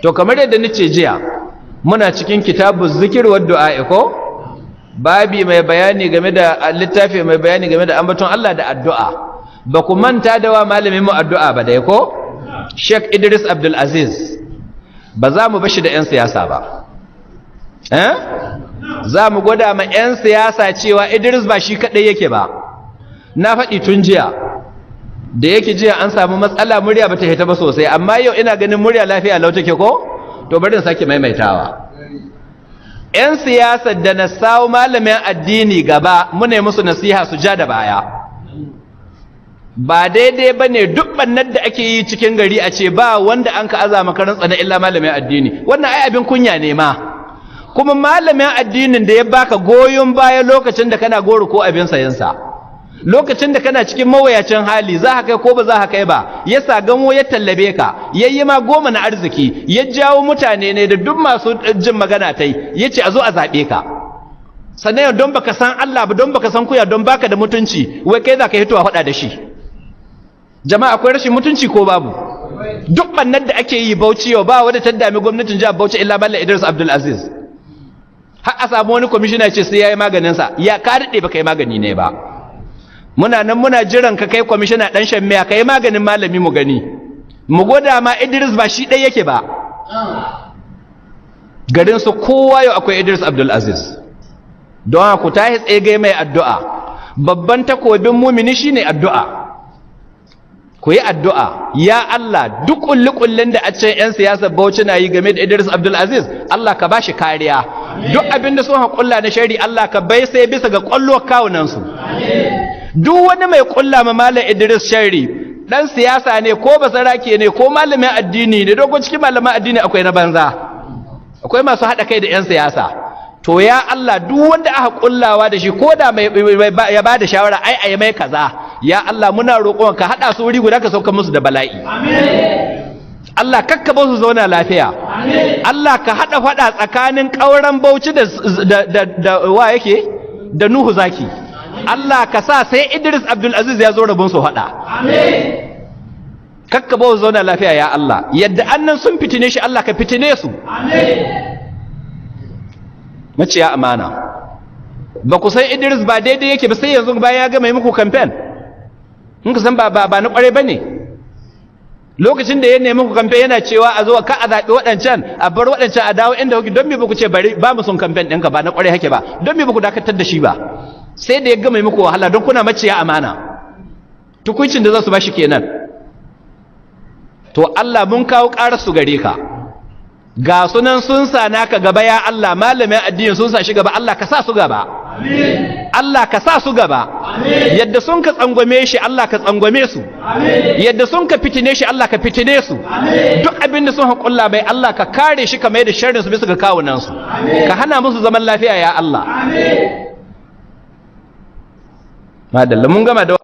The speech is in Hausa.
To, kamar yadda nace jiya, muna cikin kitabu zikir wa du'a, ko babi mai bayani game da littafi mai bayani game da ambaton Allah da addu'a. Ba ku manta da wa malamin mu addu'a ba dai, ko? Sheikh Idris Abdul Aziz. Ba za mu bashi da 'yan siyasa ba, eh, za mu gwada ma 'yan siyasa cewa Idris ba shi kadai yake ba. Na faɗi tun jiya, da yake jiya an samu matsala, murya bata hita ba sosai, amma yau ina ganin murya lafiya lau take, ko? To, bari in sake maimaitawa. 'Yan siyasar da na sawo malamin addini gaba, muna musu nasiha su ja da baya. Ba daidai ba ne duk ɓannar da ake yi cikin gari a ce ba wanda an ka aza makarin tsana illa malamin addini. Wannan ai abin kunya ne ma. Kuma malamin addinin da ya baka goyon baya lokacin da kana goro ko abin sayansa, lokacin da kana cikin mawuyacin hali, za ka kai ko ba za ka kai ba, ya sa gamo ya tallabe ka, ya yi ma goma na arziki, ya jawo mutane ne da duk masu jin magana tai, ya ce a zo a zaɓe ka. Sannan don baka san Allah ba, don baka san kuya, don baka da mutunci, wai kai za ka hitowa faɗa da shi. Jama'a, akwai rashin mutunci ko babu? Duk ɓannar da ake yi Bauchi yau, ba wadda ta dami gwamnatin jihar Bauchi illa Mallam Idris Abdul Aziz. Har a samu wani kwamishina ce sai ya yi maganinsa. Ya ka daɗe baka yi magani ne ba. Muna nan muna jiran ka, kai kwamishina ɗan shan miya, ka yi maganin malami mu gani, mu gwada ma Idris ba shi ɗaya yake ba. Garin su kowa yau akwai Idris Abdul Aziz. Don ku tashi tsaye gai mai addu'a. Babban takobin mumini shine addu'a. Ku yi addu'a, ya Allah, duk kulli-kullin da a can 'yan siyasar Bauchi na yi game da Idris Abdul Aziz, Allah ka bashi kariya. Duk abin da sun haƙulla na shari, Allah ka bai sai bisa ga ƙwallo kawunansu. Duk wani mai ƙulla ma Malam Idris shari, ɗan siyasa ne ko basarake ne ko malamin addini ne, dogon cikin malaman addini akwai na banza, akwai masu haɗa kai da 'yan siyasa. To, ya Allah, duk wanda aka kullawa da shi, ko da mai ya ba da shawara ai ai mai kaza, ya Allah, muna roƙon ka haɗa su wuri guda, ka sauka musu da bala'i. Allah, kakka ba su zauna lafiya. Allah, ka haɗa faɗa tsakanin ƙauren Bauchi da wa yake da Nuhu Zaki. Allah, ka sa sai Idris Abdul Aziz ya zo rabon su faɗa. Kakka ba su zauna lafiya, ya Allah. Yadda annan sun fitine shi, Allah, ka fitine su. Maciya amana, ba ku san Idris ba daidai yake ba sai yanzu bayan ya gama yi muku campaign. In ku san ba na kware bane, lokacin da ya nemi ku campaign yana cewa a zo ka a zaɓi waɗancan, a bar waɗancan, a dawo inda kuke. Don me ba ku ce bari, ba mu son campaign ɗinka, ba na kware hake ba? Don me ba ku dakatar da shi ba sai da ya gama yi muku wahala? Don kuna maciya amana. Tukuncin da za su ba shi kenan. To, Allah, mun kawo ƙarar su gare ka. Ga sunan sun sa naka gaba, ya Allah. Malamin addini sun sa shi gaba. Allah, ka sa su gaba. Allah, ka sa su gaba. Yadda sun ka tsangwame shi, Allah, ka tsangwame su. Yadda sun ka fitine shi, Allah, ka fitine su. Duk abin da sun haƙulla bai, Allah, ka kare shi, ka mai da sharrin su bisa ga kawunan su, ka hana musu zaman lafiya, ya Allah. Madalla, mun gama da